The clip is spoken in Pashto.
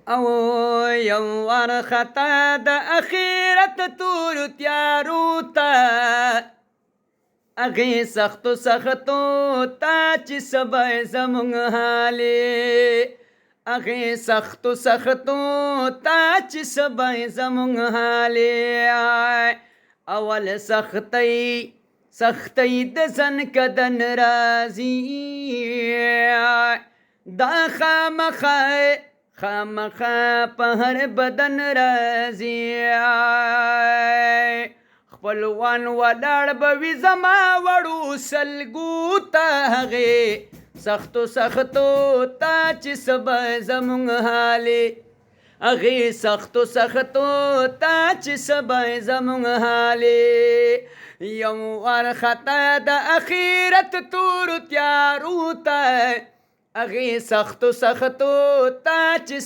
او یو وار خطا د اخرت تور تیارو ته، هغې سختو سختو ته چې سبا زمونږ حالې، هغې سختو سختو ته چې سبا زمونږ حالې. اول سختۍ سختۍ د ځن کدن راځي، دا خامخا خامخا په هر بدن راځي. خپلوان ولاړ به وي زما وړو سلګو ته، هغې سختو سختو ته چې سبا زمونږ حالې، هغې سختو سختو ته چې سبا زمونږ حالې. یو وار خطا د اخرت تور تیارو ته، هغې سختو سختو ته چې